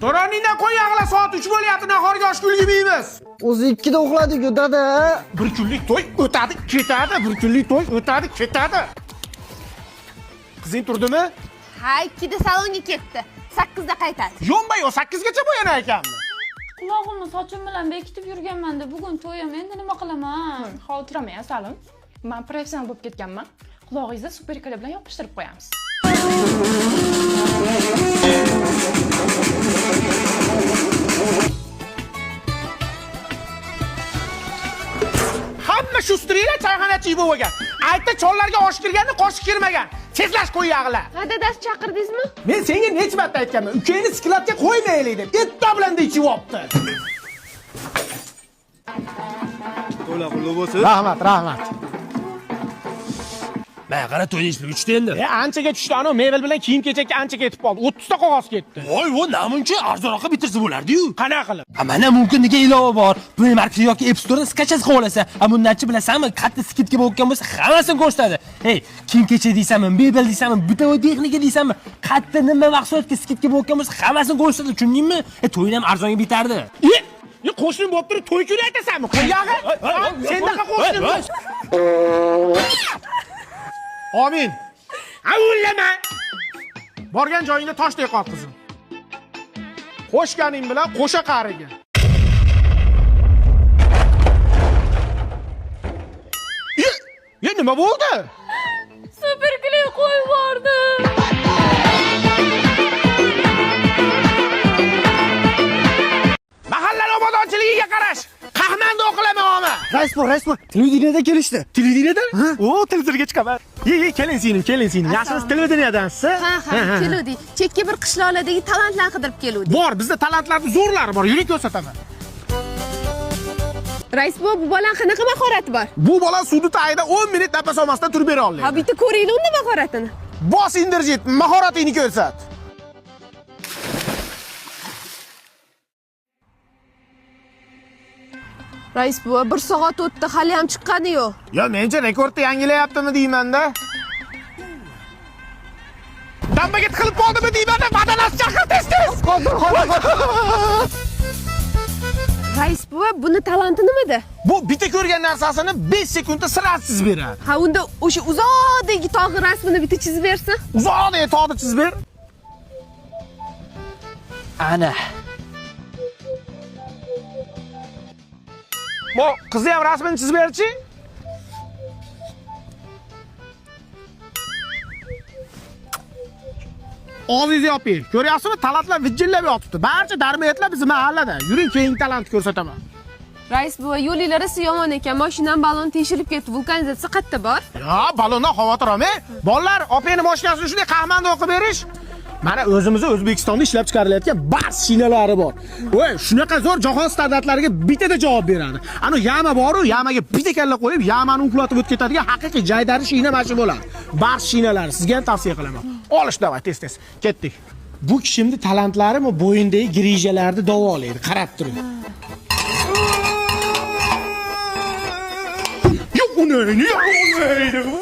To'roningdan qo'y yag'la, soat 3 bo'lyapti, nahorga oshga ulgurmaymiz. O'zi 2da uxladik-ku, dada. Bir kunlik to'y o'tadi, ketadi, bir kunlik to'y o'tadi, ketadi. Qizing turdimi? Ha, 2da salonga ketdi. 8da qaytadi. Yo'nba yo'q, 8 gacha bo'yanar ekanmi? Qulog'imni sochim bilan bekitib yurganman-da, bugun to'yim, endi nima qilaman? Xavotir olmang, asalim. Men professional bo'lib ketganman. Qulog'ingizni superkala bilan yopishtirib qo'yamiz. Hamma shustriylar choyxonachi bo'lib olgan. Aytda chollarga osh kirganda qoshiq kirmagan. Tezlash qo'y yag'la. Ha, dadasi chaqirdingizmi? Men senga necha marta aytganman, ukangni skladga qo'ymaylik deb. Erta bilan ichib olibdi. To'la qulluq bo'lsin. Rahmat, rahmat. Mana qara to'yni ish uchdi endi. Anchaga tushdi, ana mebel bilan kiyim kechakka ancha ketib qoldi. 30 ta qog'oz ketdi. Voy, voy, namuncha arzonroqqa bitirsa bo'lardi-yu. Qanaqa qilib? Ha, mana mumkin degan ilova bor. Play Market yoki App Store'dan skachasi qilib olasan. Ha, bundanchi bilasanmi, katta skidka bo'lgan bo'lsa, hammasini ko'rsatadi. Hey, kiyim kechak deysanmi, mebel deysanmi, bitovoy texnika deysanmi, katta nima mahsulotga skidka bo'lgan bo'lsa, hammasini ko'rsatadi, tushundingmi? To'yni ham arzonga bitardi. E, qo'shnim bo'lib turib to'y kuni aytasanmi? Qo'y yog'i. Sendaqa qo'shnim yo'q. Amin. Avullama. Borgan joyingda toshdek qol qizim. Qo'shganing bilan qo'sha qariga. Ye, nima bo'ldi? Superkley qo'yib yubordim. Mahallani obodonchiligiga qarash. Qahmanda o'qilaman oma. Rais bor, rais bor. Televideniyada kelishdi. Televideniyada? O, televizorga chiqaman. Ye, ye, keling singlim, keling singlim. Yaxshimisiz, televideniyadansiz? Ha, ha, keluvdik. Chekka bir qishloqlardagi talantlarni qidirib keluvdik. Bor, bizda talantlarni zo'rlari bor. Yuring ko'rsataman. Rais buva, bu bolani qanaqa mahorati bor? Bu bola suvni tagida 10 minut nafas olmasdan turib bera oladi. Ha, bitta ko'raylik unda mahoratini. Bos Inderjit, mahoratingni ko'rsat. Rais buva, 1 soat o'tdi, hali ham chiqqani yo'q. Yo, mencha rekordni yangilayaptimi deyman-da. Dambaga tiqilib qoldimi deyman-da, badanasi chaqir tez-tez. Rais buva, buni talanti nimada? Bu bitta ko'rgan narsasini 5 sekundda siratsiz beradi. Ha, unda o'sha uzoqdagi tog'ni rasmini bitta chizib bersin. Uzoqdagi tog'ni chizib ber. Ana. Bu qizni ham rasmini chizib berchi. Og'zingizni yoping. Ko'ryapsizmi? Talantlar vijillab yotibdi. Barcha darmiyatlar bizni mahallada. Yuring, keyingi talantni ko'rsataman. Rais buva, yo'linglar rosa yomon ekan. Mashinam balon teshilib ketdi. Vulkanizatsiya qayerda bor? Yo, balondan xavotir olmang. Bolalar, opangni mashinasini shunday qahmanda o'qib berish. Mana o'zimizni O'zbekistonda ishlab chiqarilayotgan bars shinalari bor. Voy, shunaqa zo'r jahon standartlariga bittada javob beradi. Ana yama bor-u, yamaga bitta kalla qo'yib, yamani uxlatib o'tib ketadigan haqiqiy jaydari shina mana shu bo'ladi. Bars shinalari sizga ham tavsiya qilaman. Olish davay, tez-tez. Ketdik. Bu kishimning talantlari bo'yindagi grijalarni davolaydi. Qarab turing. Yo'q, uni, yo'q, uni.